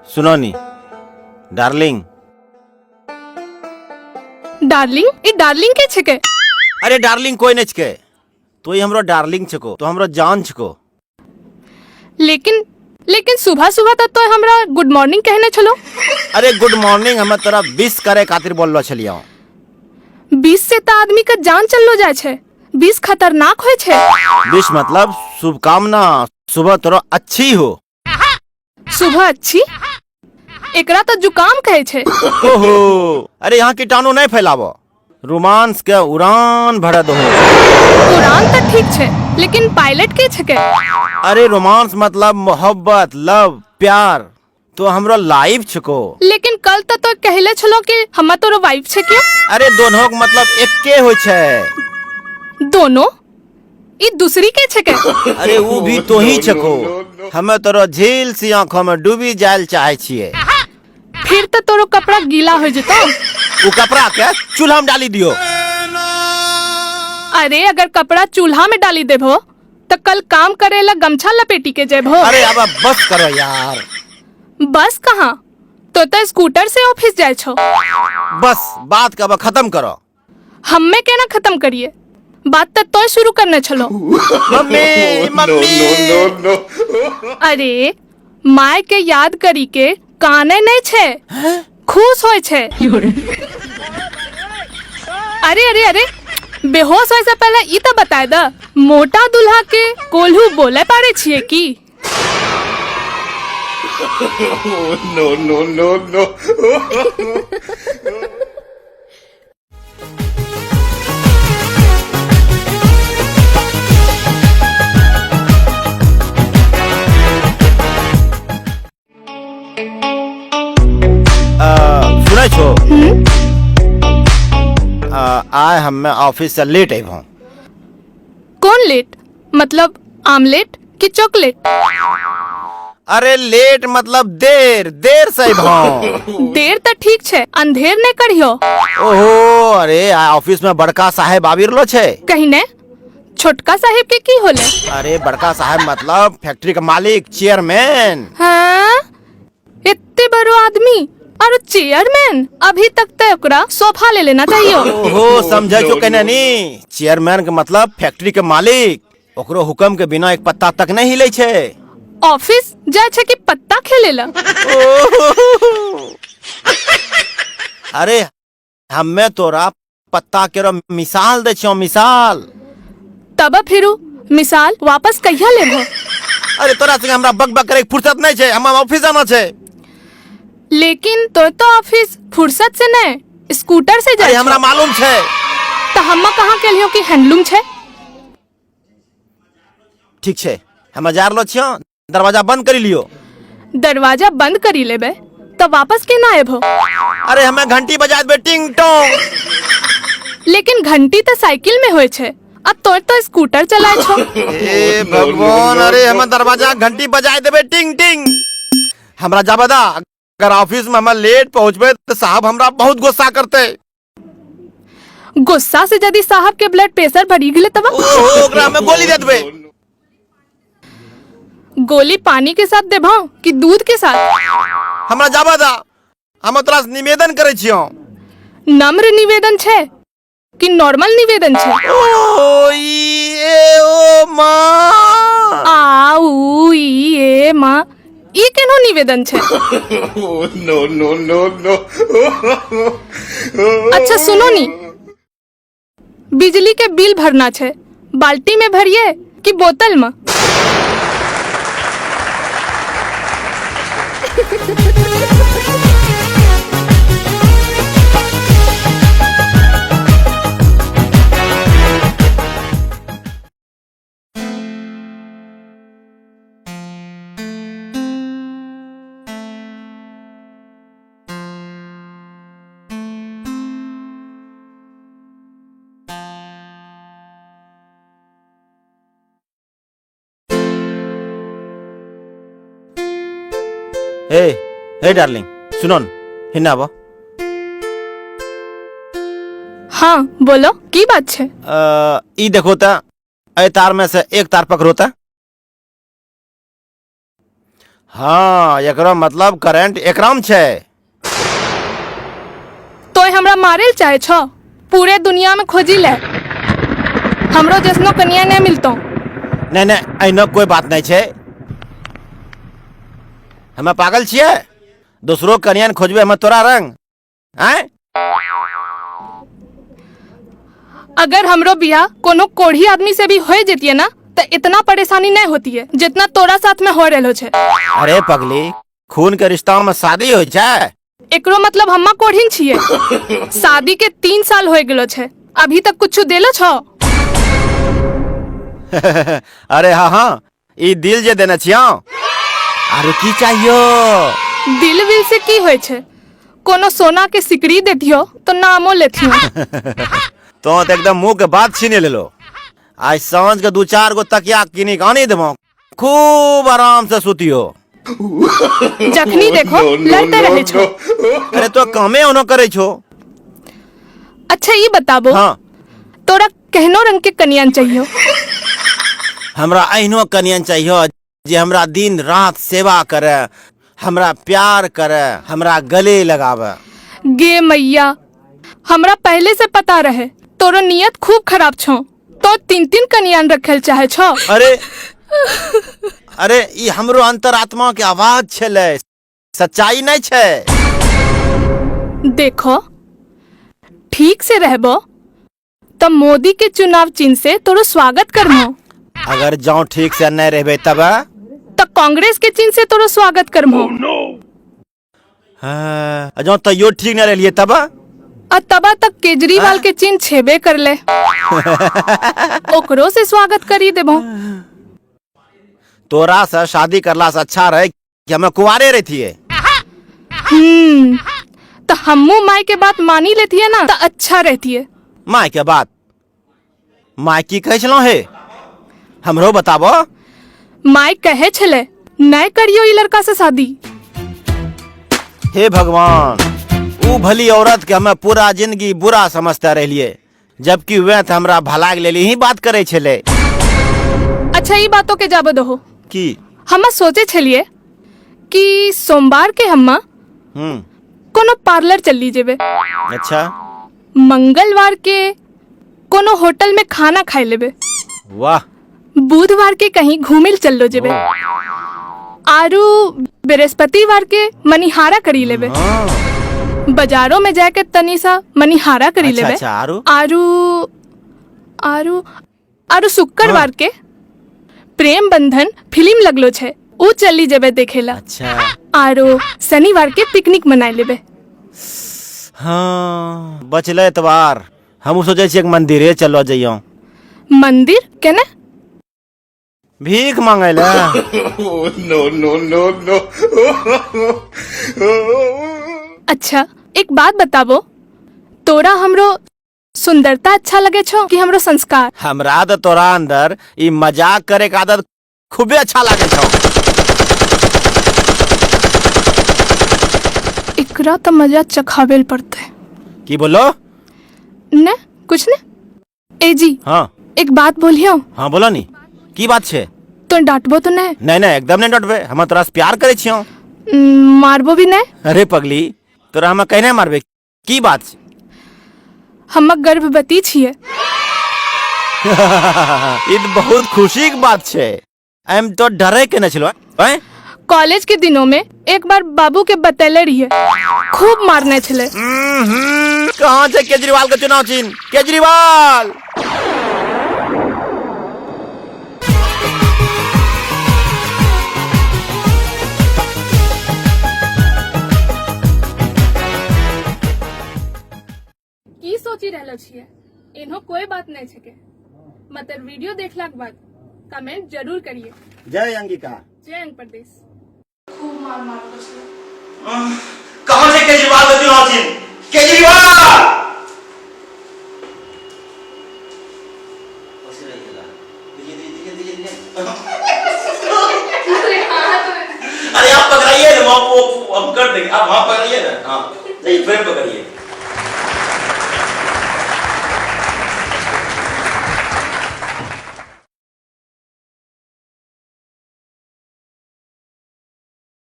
सुनो नी darling. Darling? ई डार्लिंग के छिके? अरे डार्लिंग कोई नहीं छिके, तो ही हमरो डार्लिंग छिको, तो हमरो जान छिको। लेकिन लेकिन सुबह सुबह तक तो हमरा गुड मॉर्निंग कहने छलो। अरे गुड मॉर्निंग हमें तोरा विश करे खातिर बोललो छलियो। 20 से तो आदमी का जान चललो जाय छै, 20 खतरनाक होय छै। विश मतलब शुभकामना, सुबह तोरा अच्छी हो। सुबह अच्छी? एकरा तो जुकाम कहे छै। ओहो, अरे यहाँ कीटाणु नहीं फैलावो, रोमांस के उड़ान भर दो। उड़ान तो ठीक छै, लेकिन पायलट के छके? अरे रोमांस मतलब मोहब्बत, लव, प्यार, तो हमरो लाइफ छको। लेकिन कल तो तो कहले छलो कि हम तोरो वाइफ छके। अरे दोनों के मतलब एक्के होय छै। दोनों? ई दूसरी के छके? अरे वो भी तो ही छको, हमें तोरो झील सी आंखों में डूबी जायल चाहे छिए। फिर तो तोरो कपड़ा गीला हो जतो। वो कपड़ा के चूल्हा में डाली दियो। अरे अगर कपड़ा चूल्हा में डाली देबो तो कल काम करेला गमछा लपेटी के जेबो। अरे अब बस करो यार। बस कहाँ, तो तो स्कूटर से ऑफिस जाए छो। बस बात का अब खत्म करो। हम्मे केना खत्म करिए, बात तो तोय शुरू करने छलो। Mummy mummy. अरे my के याद करी के काने नहीं छे, खुश होय छे। अरे अरे अरे बेहोश होय से पहले ई तो बताय द, मोटा दूल्हा के कोल्हू बोले पारे छिए की? No, no, no, no. सुनै छो? आय हम्मे ऑफिस से लेट अइबो। कौन लेट? मतलब आमलेट कि चॉकलेट? अरे लेट मतलब देर, देर से अइबो। देर तो ठीक छे, अंधेर नहीं करियो। ओहो, अरे आय ऑफिस में बड़का साहेब आबि रहलो छे। कहीं ने छोटका साहेब के की होले? अरे बड़का साहेब मतलब फैक्ट्री के मालिक, चेयरमैन। हाँ, इतने बड़ो आदमी और चेयरमैन, अभी तक तो ओकरा सोफा ले लेना चाहिए। ओहो समझे छो कहने नी, चेयरमैन के मतलब फैक्ट्री के मालिक, ओकरो हुक्म के बिना एक पत्ता तक नहीं हिले छे। ऑफिस जाय छे कि पत्ता खेले ला? ओहो। अरे हम्मे तोरा पत्ता केरो मिसाल दे छियो, मिसाल। तब फिरू मिसाल वापस कहिया लेबो? अरे तोरा संगे हमरा बक बक करे के फुर्सत नहीं छे, हमरा ऑफिस जाना छे। लेकिन तो तो ऑफिस फुर्सत से नहीं, स्कूटर से जाय अरे हमरा छो। मालूम छे। तो हम्मा कहाँ के लियो कि हैंडलूम छे? ठीक छे, हम जा रहलो छियो, दरवाजा बंद करी लियो। दरवाजा बंद करी लेबे तो वापस केना एबो? अरे हमें घंटी बजा देबे टिंग टोंग। लेकिन घंटी तो साइकिल में होय छे, आ तोर तो स्कूटर चलाय छो। ए भगवान, अरे हमें दरवाजा घंटी बजाय देबे टिंग टिंग। हमरा जाबे दा, अगर ऑफिस में हम लेट पहुंचबे तो साहब हमरा बहुत गुस्सा करते। गुस्सा से यदि साहब के ब्लड प्रेशर बढ़ी गेले तब? ओहो, ओकरा हमें गोली दे देबे। गोली पानी के साथ देबो कि दूध के साथ? हमरा जाबे दा, हम तोरा से निवेदन करे छियो। नम्र निवेदन छे कि नॉर्मल निवेदन छे? ओ, ई, ए, ओ, माँ। आ, उ, ई, ए, माँ, ई केनो निवेदन छे? No, no, no, no. अच्छा सुनो नी, बिजली के बिल भरना छे, बाल्टी में भरिए कि बोतल में? हे, हे डार्लिंग, सुनो न, हिन्ना आबो। हाँ बोलो, की बात छे? ई देखो ता, ए तार में से एक तार पकड़ो ता। हाँ, एकरो मतलब करंट एकराम छै। तोय हमरा मारे चाहे छो? पूरे दुनिया में खोजी ले, हमरो जैसनो कनिया नहीं मिलतो। नहीं नहीं, एहनो कोई बात नहीं छै। हमे पागल छियै? दोसरो कनिया ने खोजबे हमे तोरा रंग? आँय? अगर हमरो बियाह कोनो कोढ़ी आदमी से भी हो जतिये ना तो इतना परेशानी नहीं होती है जितना तोरा साथ में हो रहलो छे। अरे पगली, खून के रिश्ता में शादी हो जाए? एकरो मतलब हम्मा कोढ़िन छियै। शादी के 3 साल हो गेलो छे, अभी तक कुछ देलो छो? अरे हाँ हाँ, ई दिल जे देने छियौ, आरो की चाहियो? दिल will say की होय छे? कोनो सोना के सिकड़ी देतियो तो नामो लेतियो। तो तो एकदम मुंह के बात छीने लेलो। आज साँझ के 2-4 गो तकिया किनी के आनी देबो, खूब आराम से सुतियो। जखनी देखो No, no, लड़ते no, रहे छो। no. अरे तो कामे ओनो करे छो। अच्छा ये बताबो, हाँ। तोरा कहनो रंग के कनियान चाहियो? हमरा एहनो कनियान चाहियो जे हमरा दिन रात सेवा करे, हमरा प्यार करे, हमरा गले लगावे। गे मैया, हमरा पहले से पता रहे तोरो नियत खूब खराब छो, तो 3-3 कनियान रखेल चाहे छो। अरे अरे, ई हमरो अंतरात्मा के आवाज छले, सच्चाई नहीं छे। देखो ठीक से रहबो तो मोदी के चुनाव चिन्ह से तोरो स्वागत करमो। अगर जाओ ठीक से नहीं रहबे तब? तो कांग्रेस के चिन्ह से तोरो स्वागत करमो। हाँ, जाओ तैयो ठीक नहीं रहलिए तब? आ तबा तक केजरीवाल के चिन्ह छेबे कर ले, ओकरो से स्वागत करी देबो। तोरा से शादी करला से अच्छा रहे कि हमें कुंवारे रहतिए। तो हमू माई के बात मानी लेती है ना तो अच्छा रहती है। माई के बात? माई की कहे छलो हे, हमरो बताबो। माई कहे छले नहीं करियो ई लड़का से शादी। हे भगवान, ऊ भली औरत के हमें पूरा जिंदगी बुरा समझते रहलिए, जबकि वे तो हमरा भला के लेल ही बात करे छले। अच्छा ई बातों के जाबो दहो। की? हम सोचे छलिए कि सोमवार के हम्मा कोनो पार्लर चली जेबे। अच्छा। मंगलवार के कोनो होटल में खाना खाए लेबे। वाह। बुधवार के कहीं घूमे चलो जेबे। आरू बृहस्पतिवार के मनिहारा करी लेबे। बाजारों में जाके तनी सा मनिहारा करी अच्छा, लेबे। अच्छा, आरू? आरू, आरू, आरू शुक्रवार के प्रेम बंधन फिल्म लगलो छे, ऊ चली जेबे देखेला। अच्छा। आरो शनिवार के पिकनिक मनाए लेबे। हाँ, बचले एतवार, हम सोचे छियै मंदिरे चलो जइयो। मंदिर केने? भीख मांगे ला। No, no, no, no. अच्छा एक बात बताबो, तोरा हमरो सुंदरता अच्छा लगे छो कि हमरो संस्कार? हमरा तो तोरा अंदर ई मजाक करे के आदत खूबे अच्छा लागे छो। एकरा तो मजा चखावेल पड़ते। की बोलो? ने कुछ ने। ए जी। हाँ। एक बात बोलियो? हाँ बोलो नी, की बात छे? तो डांटबो तो नहीं? नहीं नहीं, एकदम नहीं डांटबे, हम तोरा से प्यार करे छियो। मारबो भी नहीं? अरे पगली, तोरा हम कहने मारबे, की बात छे? हम गर्भवती छिए। ई तो बहुत खुशी के बात छे, एम तो डरे के न छलो, हैं? कॉलेज के दिनों में एक बार बाबू के बतैले रहिए, खूब मारने छले। कहाँ छे केजरीवाल के चुनाव चिन्ह? केजरीवाल। की सोची रहलो छिए? एनो कोई बात नहीं छके, मतलब वीडियो देखला के बाद कमेंट जरूर करिए। जय अंगिका। जय अंग प्रदेश। खूब मार मार के। कहाँ से केजरीवाल का चुनाव चिन्ह? केजरीवाल। अरे आप पकड़ाइए ना, वो हम कर देंगे, आप वहाँ पकड़िए ना। हाँ, नहीं, फ्रेम पकड़िए।